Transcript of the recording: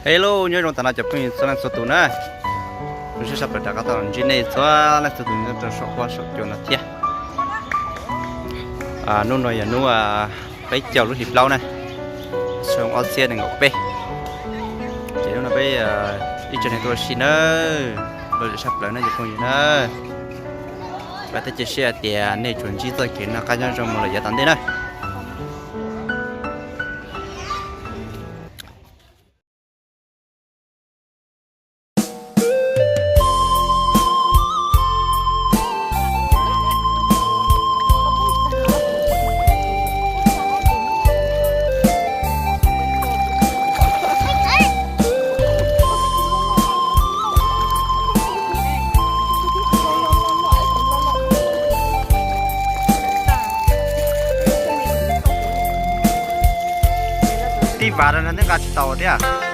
Hello, nyob zoo tas no cov phooj ywg txhua leej txhua tus na. Zoo siab saj plaws rov qab tau los ntsib nej txhua leej txhua tus nyob rau saum huab saum cua no thiab. Hnub no yog hnub peb caug lub hlis plaub na, xyoo ob txhiab nees nkaum peb. Ces hnub no peb ib tsoom neeg tuaj ua si nawb, lom zem saj plaws na cov phooj ywg na. Vam thiab cia siab hais tias nej tsuas ntsib txoj kev noj qab nyob zoo mus lawm yav tom ntej na. Tib vas rau no twb nqa tsis tau thiab.